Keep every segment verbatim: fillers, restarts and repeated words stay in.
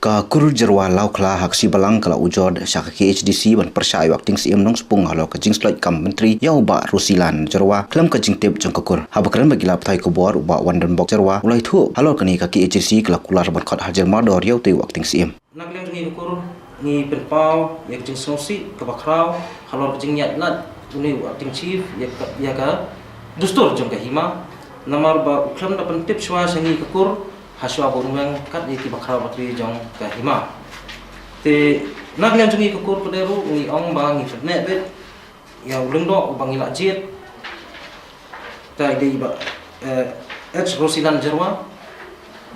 Ka kur Jyrwa Lawkhla ha ka sngi Balang ka la ujor sha ka K H D C ban pyrshah ïa u Acting Syiem Nongspung halor ka jingslot kam myntri ïa u Bah Rosilan Jyrwa khlem ka jingtip jong ka kur. Haba kren bad ki lad pathai khubor, u Bah Wandonbok Jyrwa u la ïathuh halor kane ka K H D C ka la kular ban khot hajar mardor ïa utei u Acting Syiem. Na ka liang jong ngi ka kur ngi pynpaw ïa ka jingsngewsih kaba khraw halor ka jingïaid lad une u Acting Chief ïa ka, ïa ka dustur jong ka hima. Namar ba u khlem da pyntip shuwa sha ngi ka kur ha shuwa ba un weng kat ïa ki bakhraw batri jong ka hima. Te na ka liang jong ngi ka kur pat ruh ngi ong ba ngi pynneh beit ïa u lyngdoh uba ngi la jied. Te i dei i Bah, eh, H Rosilan Jyrwa.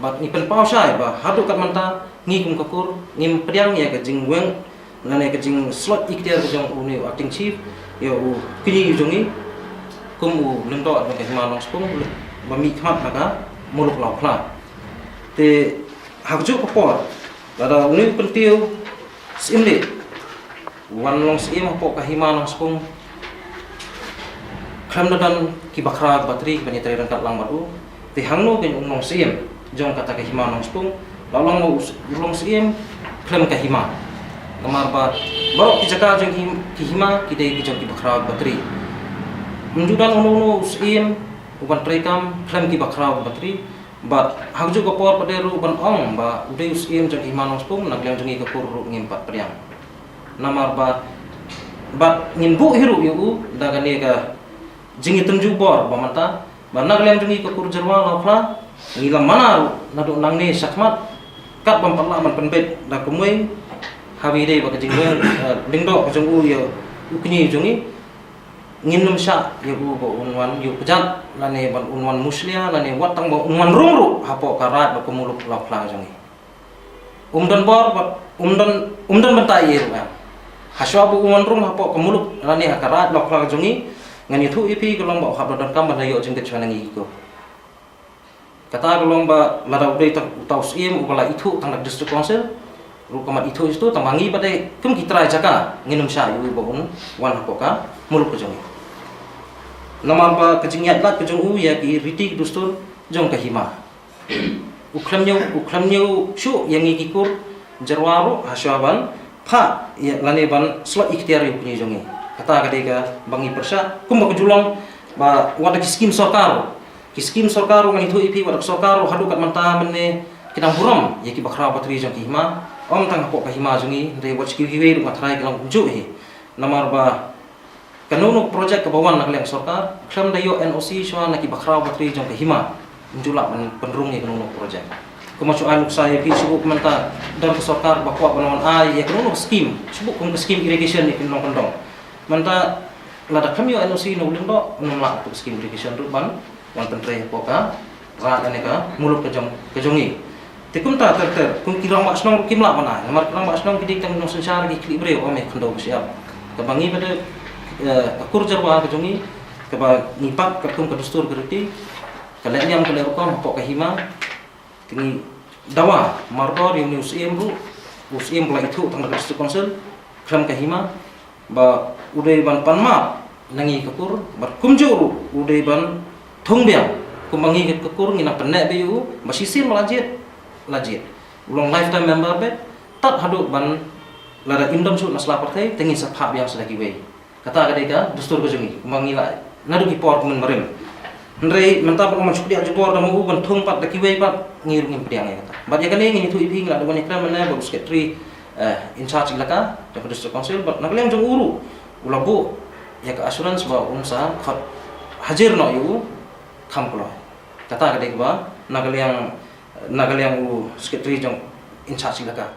Bad ngi pynpaw shai ba haduh kat mynta ngi kum ka kur ngim pdiang ïa ka jingweng lane ka jingslot ikhtiar ka jong une u Acting Chief ïa u kñi jong ngi kum u lyngdoh jong ka hima Nongspung ba mihkhmat na ka muluk Lawkhla. Te ha kajuh ka por lada une u kyntiew Syiem Leh u wan long syiem hapoh ka hima Nongspung khlem da don ki bakhraw batri kiban ïatrei ryngkat lang bad u. Te hangno kein un long syiem jong kata ka hima Nongspung, la long ba u s-, u long syiem khlem ka hima. Namar ba baroh ki jaka jong ki, ki hima ki dei ki jong ki bakhraw batri. Ym ju don uno uno u syiem uban treikam khlem ki bakhraw batri. Bad ha kajuh ka por pat ruh ban ong ba u dei u syiem jong ka hima Nongspung, na ka liang jong ngi ka kur ruh ngim pat pdiang. Namar ba, bad ngin buh hi ruh ïa u da kane ka jingïatynjuh bor ba mynta ba na ka liang jong ngi ka kur Jyrwa Lawkhla ngi la mana ruh naduh nangne shakhmat kat bym pat lah ban pynbeit da kumwei, haba ïadei bad ka jingweng, eh, lyngdoh ka jong u ïa u kñi jong ngi. Ngin ym shah ïa u ba un wan ïuh kjat lane ban un wan mushlia lane wat tang ba un wan rung ruh hapoh ka raid bad ka muluk Lawkhla jong ngi. Um don bor bad um don, um don bynta ïa u ruh em. Ha shuwa ba un wan rung hapoh ka muluk lane ha ka raid Lawkhla jong ngi, ngan ïathuh ïa phi ka long ba u hap da donkam ban da ïoh jingkit shuwa na ngi ki kur. Kata ka long ba lada u dei tang uta u syiem uba la ithuh tang da ka District Council ruh ka mat ithuh ïa u, tang ba ngi pat dei kum ki trai jaka ngin ym shah ïa u ba un wan hapoh ka muluk ka jong ngi. Namar ba ka jingïaid lad ka jong u ïa ki riti ki dustur jong ka hima. U khlem ñiew, u khlem ñiew shuh ïa ngi ki kur Jyrwa ruh ha shuwa ban phah ïa lane ban slot ikhtiar ïa u kñi jong ngi. Kata ka dei kaba ngi pyrshah kumba ka ju long ba wat da ki skim sorkar ruh. Ki skim sorkar ruh ngan ïathuh ïa phi wat da ka sorkar ruh haduh kat mynta mynne ki dang burom ïa ki bakhraw batri jong ki hima. Ym tang hapoh ka hima jong ngi, hynrei wat sha kiwei kiwei ruh nga tharai ki long kumjuh hi. Namar ba kano kano ka projek kaba wan na ka liang sorkar khlem da ïoh N O C shuwa na ki bakhraw batri jong ka hima, ym ju lah ban pynrung ïa kano kano ka projek. Kumba shu ai nuksa ïa phi, shu buh mynta don ka sorkar ba kwah ban wan ai ïa kano kano ka skim, shu buh kum ka skim irrigation ïa ki nongkyndong. Mynta lada khlem ïoh N O C na u lyngdoh, ym lah uta u skim irrigation ruh ban wan pyntrei hapoh ka raid lane ka muluk ka jong, ka jong ngi. Te kumta ter ter, kum ki rangbah shnong ruh kim lah ban ai, namar ki rangbah shnong ki dei tang nongsynshar, ki khlieh briew, ym ïa khyndew ba shyiap. Kaba ngi pat, eh, ka kur Jyrwa ka jong ngi, kaba ngi bat katkum ka dustur ka riti, ka leh niam ka leh rukom hapoh ka hima. Te ngi dawa mardor ïa une u syiem ruh, u syiem ba la ithuh tang da ka District Council khlem ka hima, ba u dei ban pan map na ngi ka kur, bad kumjuh ruh u dei ban thung biang kumba ngi ka kur ngi nang pynneh beit ïa u ba shisien ba la jied, la jied. U long lifetime member beit, tad haduh ban lada im don shuh na sla pyrthei te ngin sa phah biang sa da kiwei. Kata ka dei ka dustur ka jong ngi, kumba ngi la naduh ki por kumne barim. Hynrei mynta ban ong ban shu pdiang jubor da ma u ban thung pat da kiwei pat, ngi ruh ngim pdiang ïa kata. Bad ïa kane ngi ïathuh ïa phi, ngi la dep wan ïakren mynne bad u secretary, eh, in charge elaka jong ka District Council, bad na ka liang jong u ruh u la buh ïa ka assurance ba un sa khot hajir noh ïa u kham kloi. Kata ka dei kaba na ka liang, na ka liang u secretary jong in charge elaka.